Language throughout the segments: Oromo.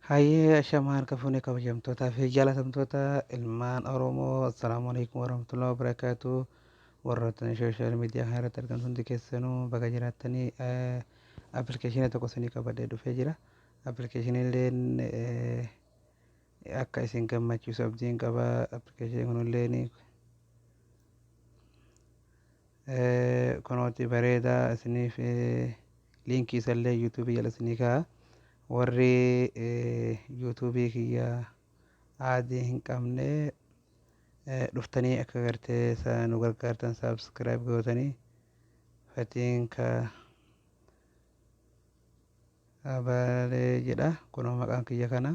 Hayyee ashamaa harka fuunee kabajamtootaa fi jaalatamtoota ilmaan Oromoo, assalaamu alaikum warahmatullahi wabarakaatu. Warroottan sooshaal miidiyaa kana irratti argamtu hundi keessanuu baga jiraattanii. Appilikeeshinii tokko isinii qabadhee dhufee jira. Appilikeeshiniilleen akka isin gammachiisu abdiin qaba. Appilikeeshiniin kunilleen kunooti bareedaa isiniif, liinkii isallee yuutuubii jala isinii kaa'a. Warri yuutuubii kiyya aadii hin qabne dhuftanii akka gartee nu gargaartan subscribe gootanii fatiin ka abalee jedha. Kunoo maqaan kiyya kana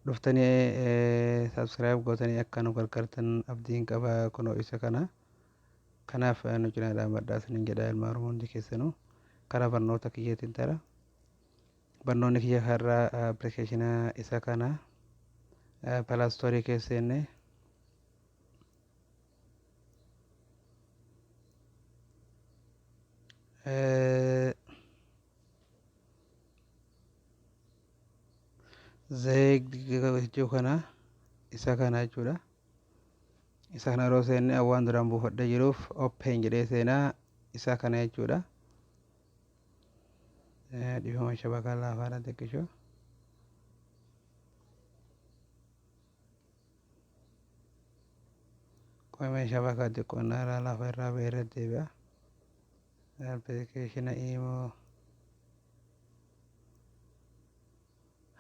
dhuftanii subscribe gootanii akka nu gargaartan abdiin qaba. Kunoo isa kana. Kanaaf nu cinaa dhaabbadhaa isiniin jedha, ilmaan Oromoo hundi keessanuu. Karaa barnoota kiyyatiin tara. Barnoonni kiyya har'aa appilikeeshina isa kana Play Store keessa seenne zeeg jechuu kana, isa kana jechuudha. Isa kana yeroo seenne, waan duraan buufadhee jiruuf open jedhee seenaa, isa kana jechuudha. Dhifama, shabakaa laafaadha xiqqishoo. Qo'amee shabakaa xiqqoo irraa lafa irraa ba'ee irra deebi'a. Appilikeeshina iimoo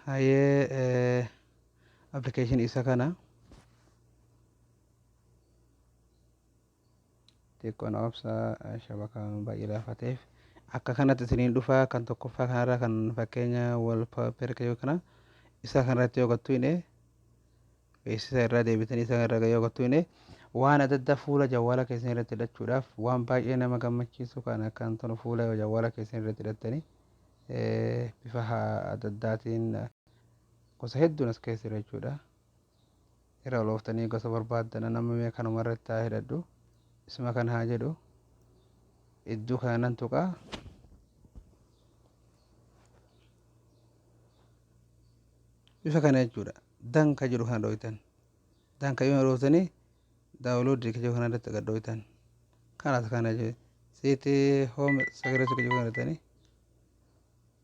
hayyee, appilikeeshinii isa kana xiqqoon obsa, shabakaan baay'ee laafaa ta'eef akka kanatti isiniin dhufa. Kan tokkoffaa kanarra kan fakkeenya wallpaper yoo kana isa kanarratti yoo gattu hine, beeksisa irraa deebitanii isa irra yoo gattu hine, waan adda addaa fuula jawwaala keessan irratti hidhachuudhaaf waan baay'ee nama gammachiisu kan akkaan tolu fuula jawwaala keessan irratti hidhattanii bifa adda addaatiin gosa hedduun as keessa jira jechuudha. Irra olooftanii gosa barbaaddan nama mee kanuma irratti haa hidhadhu. Isuma kana haa jedhu. Iddoo kana nan tuqa. Bifa kana jechuudha. Done ka jedhu kana dhooytan. Done ka yoo dhooftanii, download ka jedhu kana irratti gad dhooytan. Kanas kana jedhu. Set home screen ka jedhu kana irratti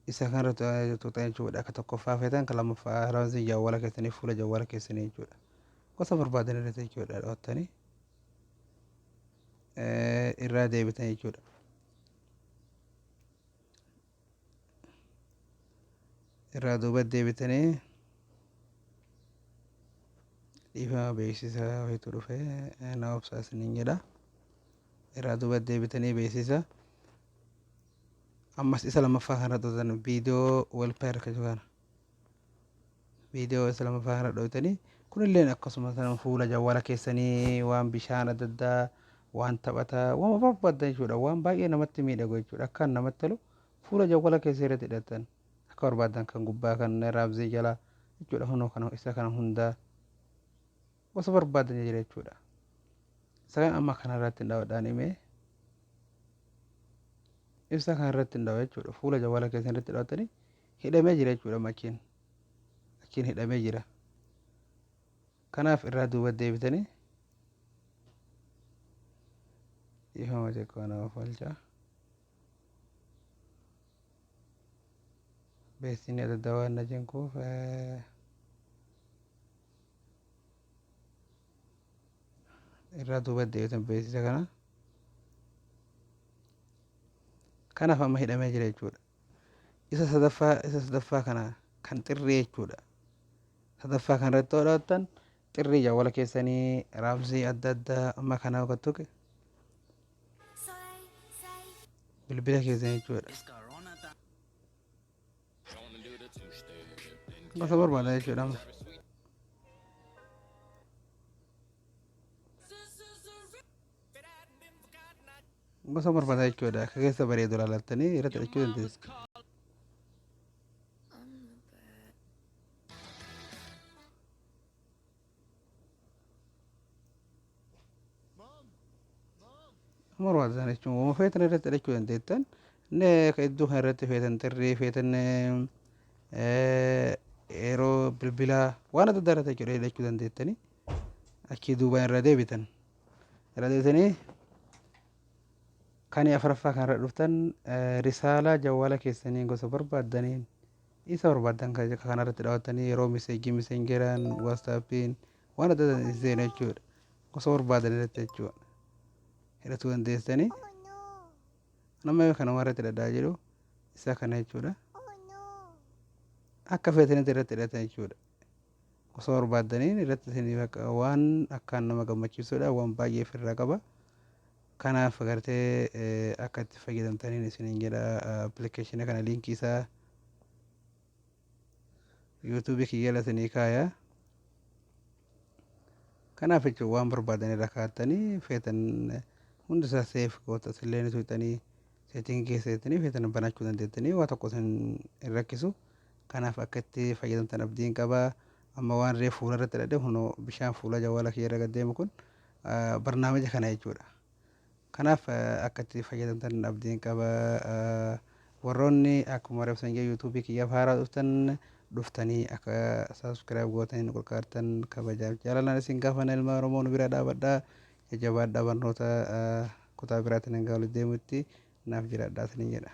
isa kanarratti tuqxan jechuudha. Akka tokkoffaa feetan, kan lammaffaa ramzii jawwaala keessanii, fuula jawwaala keessanii jechuudha. Gosa barbaadan irratti jechuudha dhoottanii irraa deebitan jechuudha. Irraa duuba deebitanii, dhiifama, beeksisa wayitu dhufe, na obsaa isiniin jedha. Irraa duuba deebitanii beeksisa ammas isa lammaffaa kanarra dhootan, video wallpaper ka kana, viidiyoo isa lammaffaa kanarra dhootanii, kunilleen akkasuma sana fuula jawwaala keessanii waan bishaan adda addaa, waan taphataa, waan barbaadan jechuudha. Waan baay'ee namatti miidhagu jechuudha. Akkaan namatti tolu fuula jawwaala keessa irratti hidhatan akka barbaadan, kan gubbaa, kan raabzii jalaa jechuudha. Hunoo kana, isa kana hundaa gosa barbaadan jira jechuudha. Isa kan amma kanarratti hin dhawadhaan himee, ibsa kanarratti hin dhawa jechuudha. Fuula jawwaala keessan irratti dhawatanii hidhamee jira jechuudha. Makiin achiin hidhamee jira. Kanaaf irraa duuba deebitanii, dhiifama xiqqoo nama falchaa, beeksisni adda addaa waan na cinquuf irraa duuba deebitan beeksisa kana. Kanaaf amma hidhamee jira jechuudha. Isa sadaffaa kana kan xirrii jechuudha. Sadaffaa kan irratti hodhattan xirrii jawwala keessanii raamsii adda addaa amma kana tuqe bilbila keessan jechuudha. Gosa barbaada jechuudha amma. Gosa barbaada jechuudha. Akka keessa bareedu ilaalattanii irratti hidhachuu dandeessu. I'm the bad. Barbaadan jechuun uuma feetan irratti hidhachuu dandeettan. Inni akka iddoo kana irratti feetan xirrii feetan Bilbilaa waan adda addaa irratti jechuudha hidhachuu dandeettanii. Achii duubaan irra deebitan. Irra deebitanii kan afuraffaa kanarra dhuftan, risaalaa jawwaala keessanii gosa barbaaddaniin isa barbaaddan kanarratti dhaawwattanii yeroo message Messengeraan, WhatsAppiin, waan adda addaa seenu jechuudha. Gosa barbaadan irratti jechuudha. Hidhatuu dandeessanii. Nama kanuma irratti hidhadhaa jiru isa kana jechuudha. Akka feetanitti irratti hidhatan jechuudha. Gosa barbaaddaniin irratti isinii waan akkaan nama gammachiisudha, waan baay'ee ofirraa qaba. Kanaaf gartee akka itti fayyadamtaniin isiniin jedha. Appilikeeshina kana liinkii isaa YouTubeii kiyya jala isinii kaaya. Kanaaf jechuun waan barbaadan irra kaa'attanii feetan hundi isaa save goota illee ni tuqxanii, setting keessa jettanii feetan banachuu dandeettanii, waa tokko isin hin rakkisu. Kanaaf akka itti fayyadamtan abdiin qaba. Amma waan reefu fuula irratti hidhadhe kunoo bishaan fuula jawwaala kiyya irra gad deemu kun barnaamija kana jechuudha. Kanaaf akka itti fayyadamtan abdiin qaba. Warroonni akkuma reefsan jee YouTubeii kiyyaaf haaraa dhuftan, dhuftanii akka subscribe gootanii nu gargaartan kabajaaf jaalalaan isin gaafanna. Ilma Oromoo nu bira dhaabadhaa, jajjabaadhaa. Barnoota kutaa biraatiin hanga walitti deemutti naaf jiraadhaa isiniin jedha.